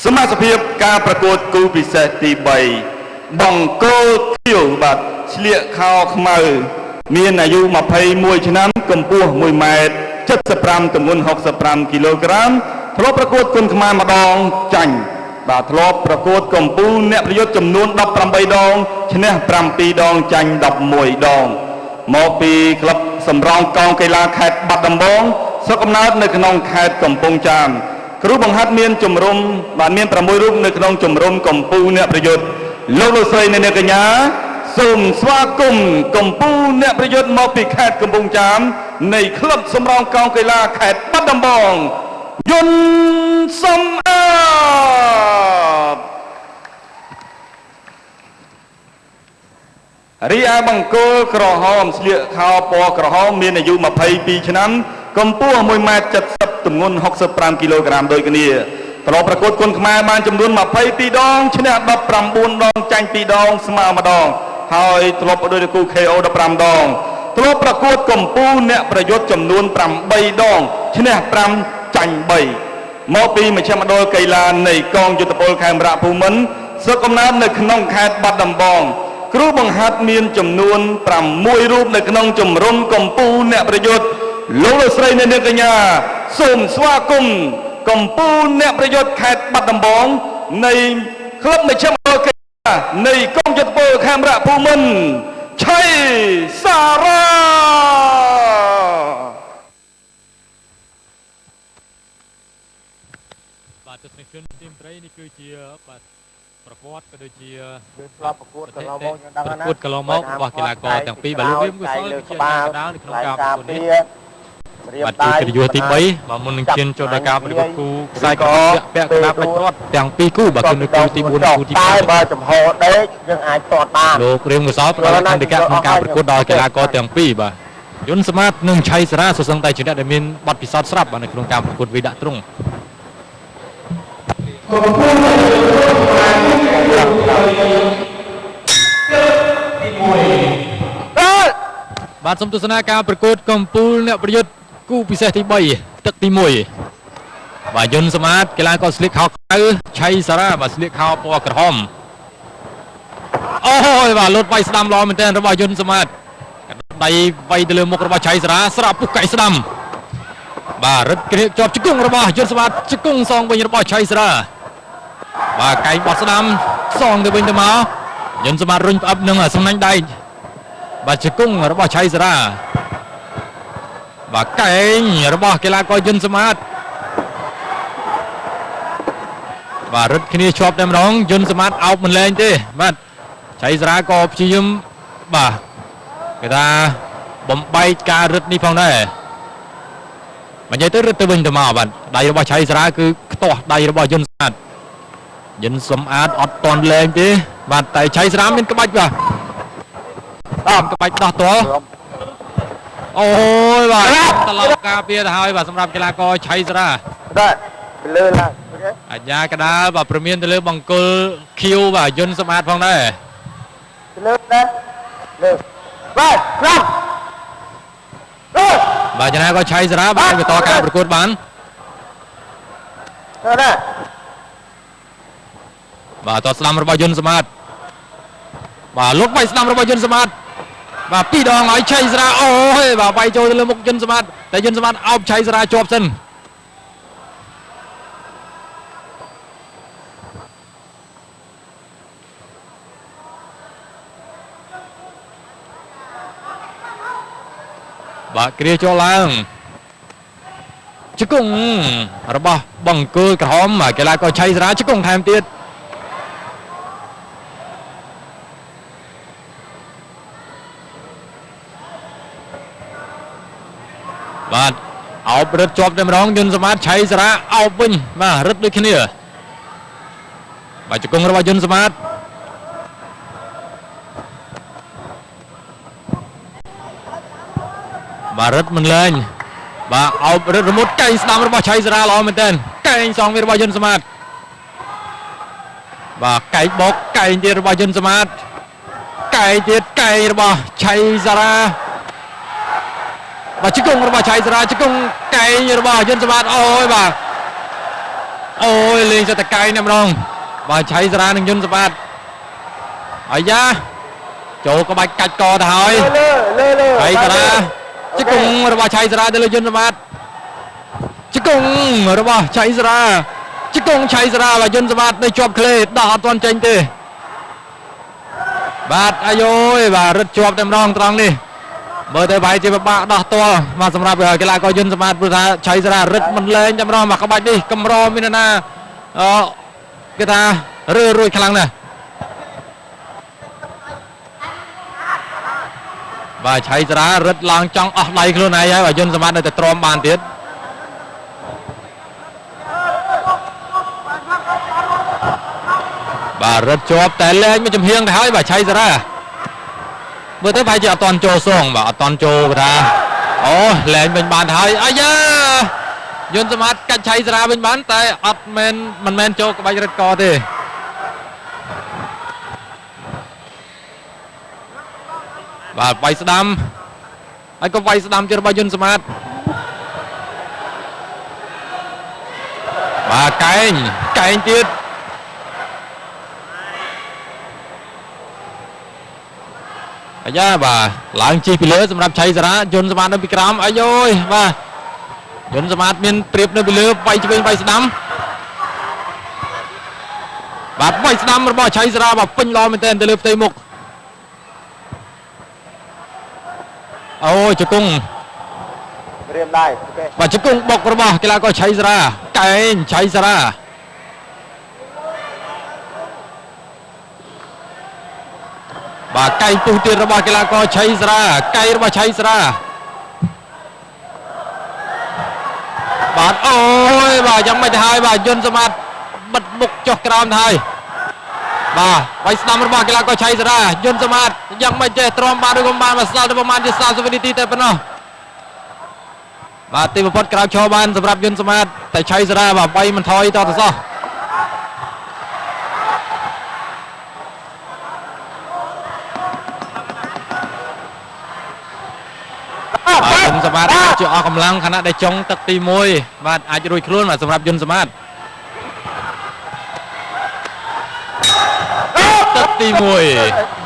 សមាជិកភាពការប្រកួតគូពិសេសទី3បង្គោលខៀវបាទស្លៀកខោខ្មៅមានអាយុ21ឆ្នាំកម្ពស់1ម៉ែត្រ75ទម្ងន់65គីឡូក្រាមធ្លាប់ប្រកួតគុនខ្មែរម្ដងចាញ់បាទធ្លាប់ប្រកួតកម្ពុជាអ្នកប្រយុទ្ធចំនួន18ដងឈ្នះ7ដងចាញ់11ដងមកពីក្លឹបសម្រងកងកីឡាខេត្តបាត់ដំបងស្រុកកំណើតនៅក្នុងខេត្តកំពង់ចាមគ្រូបង្ហាត់មានជំរុំបាទមាន6រូបនៅក្នុងជំរុំកម្ពុជាអ្នកប្រយុទ្ធលោកលោកស្រីអ្នកនាងកញ្ញាសូមស្វាគមន៍កម្ពុជាអ្នកប្រយុទ្ធមកពីខេត្តកំពង់ចាមនៃក្លឹបសម្រងកងកីឡាខេត្តបាត់ដំបងយុនសំអាតរីឯបង្គោលក្រហមស្លៀកខោពណ៌ក្រហមមានអាយុ22ឆ្នាំកម្ពស់1ម៉ែត្រ70ទម្ងន់65គីឡូក្រាមដូចគ្នាធ្លាប់ប្រកួតគុនខ្មែរបានចំនួន22ដងឈ្នះ19ដងចាញ់2ដងស្មើ1ដងហើយធ្លាប់ប្រកួតគូ KO 15ដងធ្លាប់ប្រកួតកម្ពុជាអ្នកប្រយុទ្ធចំនួន8ដងឈ្នះ5ចាញ់3មកពីមជ្ឈមណ្ឌលកីឡានៃកងយុទ្ធពលខេមរៈភូមិន្ទស្រុកកំណើតនៅក្នុងខេត្តបាត់ដំបងគ្រូបង្ហាត់មានចំនួន6រូបនៅក្នុងជំរំកម្ពុជាអ្នកប្រយុទ្ធលោកលោកស្រីអ្នកនាងកញ្ញាសូមស្វាគមន៍កម្ពុជាអ្នកប្រយុទ្ធខេត្តបាត់ដំបងនៃក្លឹបមជ្ឈមណ្ឌលកីឡានៃកងយុទ្ធពលខេមរៈភូមិន្ទឆៃសារ៉ា បាទទស្សនិកជនទីមេត្រីនេះគឺជាបាទប្រវត្តិក៏ដូចជា គឺធ្លាប់ប្រកួតកន្លងមកយើងដឹង ប្រ ណា កួតកន្លងមករបស់កីឡាករទាំងពីរបាទលោករៀមកុសល លើ គឺជា ក្បាល កណ្ដាលនៅក្នុងការប្រកួតនេះ រៀម បាទគឺ ដៃ កិត្តិយសទី3បាទមុននឹងឈានចូលដល់ការប្រកួតគូខ្សែក្រពាក់កណ្ដាលផ្ដាច់ព្រាត់ទាំងពីរគូបាទគឺនៅគូទី4និងគូទី តែ 5 បើចំហដេកយើងអាចទាត់បាន លោករៀមកុសលផ្ដល់លក្ខន្តិកៈក្នុងការប្រកួតដល់កីឡាករទាំងពីរបាទយុនសមាតនិងឆៃសារ៉ាសុសឹងតែជាអ្នកដែលមានបទពិសោធន៍ស្រាប់បាទនៅក្នុងការប្រកួតវាយដាក់ទ្រង់បាទសូមទស្សនាការប្រកួតកម្ពុជាអ្នកប្រយុទ្ធគូពិសេសទី3ទឹកទី1បាទយុនសមាតកីឡាករស្លៀកខោខ្មៅឆៃសារ៉ាបាទស្លៀកខោពណ៌ក្រហមអូយបាទលុតវាយស្ដាំល្អមែនទែនរបស់យុនសមាតកណ្ដៃវាយទៅលើមុខរបស់ឆៃសារ៉ាស្រាប់ពុះកែស្ដាំបាទរឹតគ្រៀកជាប់ជង្គង់របស់យុនសមាតជង្គង់សងវិញរបស់ឆៃសារ៉ាបាទកែងបោះស្ដាំសងទៅវិញទៅមកយុនសមាតរុញផ្អឹបនឹងសំណាញ់ដៃបាទជង្គង់របស់ឆៃសារ៉ាបាទកែងរបស់កីឡាករយុនសមាតបាទរឹតគ្នាជាប់តែម្ដងយុនសមាតអោបមិនលែងទេបាទឆៃសារ៉ាក៏ព្យាយាមបាទគេថាបំបែកការរឹតនេះផងដែរបើនិយាយទៅរឹតទៅវិញទៅមកបាទដៃរបស់ឆៃសារ៉ាគឺខ្ទាស់ដៃរបស់យុនសមាតយុនសំអាតអត់តន់លែងទេបាទតែឆៃសារ៉ាមានក្បាច់បាទ តាមក្បាច់ដោះទាល់អូយបាទត្រឡប់ការពារទៅហើយបាទសម្រាប់កីឡាករឆៃសារ៉ា បាទលើឡើង អញ្ញាកដាលបាទព្រមានទៅលើបង្គោលខៀវបាទយុនសម្អាតផងដែរ លើណាលើបាទក្រាំ បាទចំណាក៏ឆៃសារ៉ាបាទបន្តការប្រកួតបាន លើណា បាទតស្ដាំរបស់យុនសម្អាតបាទលុកវាយស្ដាំរបស់យុនសម្អាតបាទពីរដងឲ្យឆៃសារ៉ាអូយបាទវាយចូលទៅលើមុខយុនសម្អាតតែយុនសម្អាតអោបឆៃសារ៉ាជាប់សិនបាទគ្រាចូលឡើងជង្គង់របស់បង្គោលក្រហមបាទកីឡាករឆៃសារ៉ាជង្គង់ថែមទៀតបាទអោបរឹតជាប់តែម្ដងយុនសមាតឆៃសារ៉ាអោបវិញបាទរឹតដូចគ្នាបាទជង្គង់របស់យុនសមាតបាទរឹតមិនលែងបាទអោបរឹតរមុតកែងស្ដាំរបស់ឆៃសារ៉ាល្អមែនទែនកែងសងវារបស់យុនសមាតបាទកែងបោកកែងទៀតរបស់យុនសមាតកែងទៀតកែងរបស់ឆៃសារ៉ាបាទជង្គង់របស់ឆៃសារ៉ាជង្គង់កែងរបស់យុនសមាតអូយបាទ អូយលេងសិតតកែងតែម្ដងបាទឆៃសារ៉ានិងយុនសម្បត្តិអាយ៉ាចូលក្បាច់កាច់កទៅហើយ លើលើលើ ឆៃសារ៉ាជង្គង់របស់ឆៃសារ៉ាទៅលើយុនសម្បត្តិជង្គង់របស់ឆៃសារ៉ាជង្គង់ឆៃសារ៉ាបាទយុនសម្បត្តិនៅជាប់ក្លេដោះអត់ទាន់ចេញទេបាទអាយយបាទរឹតជាប់តែម្ដងត្រង់នេះមើលទៅប្រហែលជាពិបាកដោះទាល់បាទសម្រាប់កីឡាករយុនសម្បត្តិព្រោះថាឆៃសារ៉ារឹតមិនលែងតែម្ដងបាទក្បាច់នេះកម្រមាននរណាអឺគេថារើរួយខ្លាំងណាស់បាទឆៃសារ៉ារឹតឡើងចង់អស់ដៃខ្លួនឯងហើយបាទយុនសម្បត្តិនៅតែទ្រាំបានទៀតបាទរឹតជាប់តែលែងមួយចំហៀងទៅហើយបាទឆៃសារ៉ាមើលទៅប្រហែលជាអត់តន់ចូលសងបាទអត់តន់ចូលគេថាអូលែងវិញបានទៅហើយអាយ៉ាយុនសម្បត្តិកាច់ឆៃសារ៉ាវិញបានតែអត់មែនមិនមែនចូលក្បាច់រឹតកទេបាទវាយស្ដាំហើយក៏វាយស្ដាំជារបស់យុនសម្បត្តិបាទកែងកែងទៀត អាយ៉ាបាទឡើងជិះពីលើសម្រាប់ឆៃសារ៉ាយុនសម្បត្តិនៅពីក្រោមអាយយបាទយុនសម្បត្តិមានព្រៀបនៅពីលើវាយឆ្វេងវាយស្ដាំបាទវាយស្ដាំរបស់ឆៃសារ៉ាបាទពេញល្អមែនទែនទៅលើផ្ទៃមុខអូយជង្គង់ រៀមដៃ OK បាទជង្គង់បុករបស់កីឡាករឆៃសារ៉ាកែងឆៃសារ៉ាបាទកែងពុះទៀតរបស់កីឡាករឆៃសារ៉ាកែងរបស់ឆៃសារ៉ាបាទអូយបាទយ៉ាងម៉េចទៅហើយបាទយុនសម្បត្តិបិទមុខចុះក្រោមទៅហើយបាទវាយស្ដាំរបស់កីឡាករឆៃសារ៉ាយុនសម្បត្តិយ៉ាងម៉េចចេះទ្រាំបានឬក៏មិនបានបាទស្ដាល់ទៅប្រហែលជា30វិនាទីតែប៉ុណ្ណោះ បាទទីបំផុតក្រោយឈរបានសម្រាប់យុនសម្បត្តិតែឆៃសារ៉ាបាទបីមិនថយតទៅសោះបាទយុនសម្បត្តិជាអស់កម្លាំងខណៈដែលចុងទឹកទី1បាទអាចរួចខ្លួនបាទសម្រាប់យុនសម្បត្តិទឹកទី1